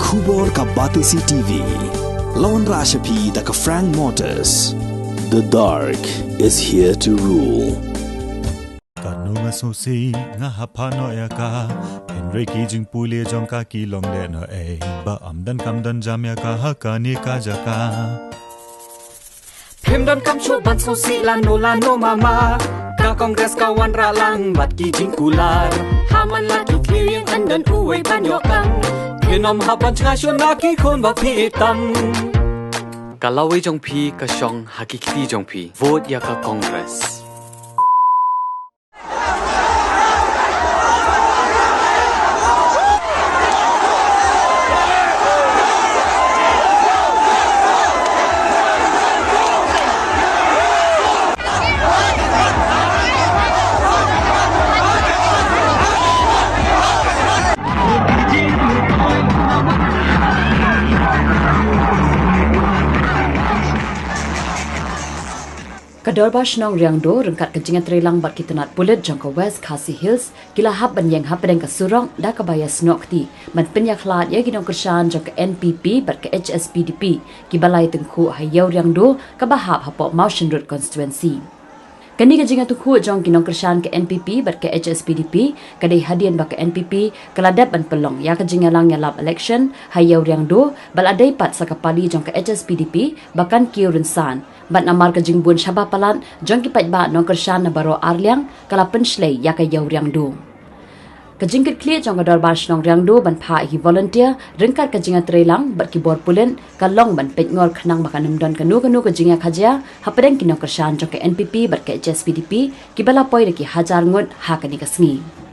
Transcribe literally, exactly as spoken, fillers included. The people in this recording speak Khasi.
Khubor ka Batesi T V. La wanrah sha phi da ka Frank Motors. The dark is here to rule. Katno nga sngewsih nga hap phah noh ïa ka. Hynrei ki jingpule jong ka ki long lehnohei. Ba ym don kam don jam ïa ka ha kane ka jaka. Phim don kam shuh ban sngewsih lano lano mama. Ka Congress ka wanrah lang bad ki jingkular. Ha man la ki khlieh ïing ym don uwei ban ïoh kam. Phin ym hap ban sngewsih na ki khun ba phi ïeit tam. Ka lawei jong phi ka shong ha ki kti jong phi. Vote ïa ka Congress. Ka Dorbar Shnong Riangdo ryngkat ka jingïatreilang bad ki tnat pulit jong ka West Khasi Hills ki la hap ban ïeng hapdeng ka surok da kaba ïasnoh kti ban pynïakhlad ïa ki nongkyrshan jong ka N P P bad ka H S P D P kiba la ïatyngkhuh ha Ïew Riangdo kaba hap hapoh Mawshynrut constituency. Kane ka jingïatyngkhuh jong ki nongkyrshan ka N P P bad ka H S P D P ka dei hadien ba ka N P P ka la dep ban pynlong ïa ka jingïalang ïalap election ha Ïew Riangdo ba la dei pat sa ka pali jong ka H S P D P ba kan kiew rynsan. Bad namar ka jingbun shaba palat jong ki paidbah nongkyrshan na baroh arliang ka la pynshlei ïa ka Ïew Riangdo. Ka jingkitkhlieh jong ka Dorbar Shnong Riangdo ban phah ïa ki volunteer ryngkat ka jingïatreilang bad ki bor pulit ka long ban peitngor khnang ba kan ym don kano kano ka jingïakajia hapdeng ki nongkyrshan jong ka N P P bad ka H S P D P kiba la poi da ki hajar ngut ha kane ka sngi.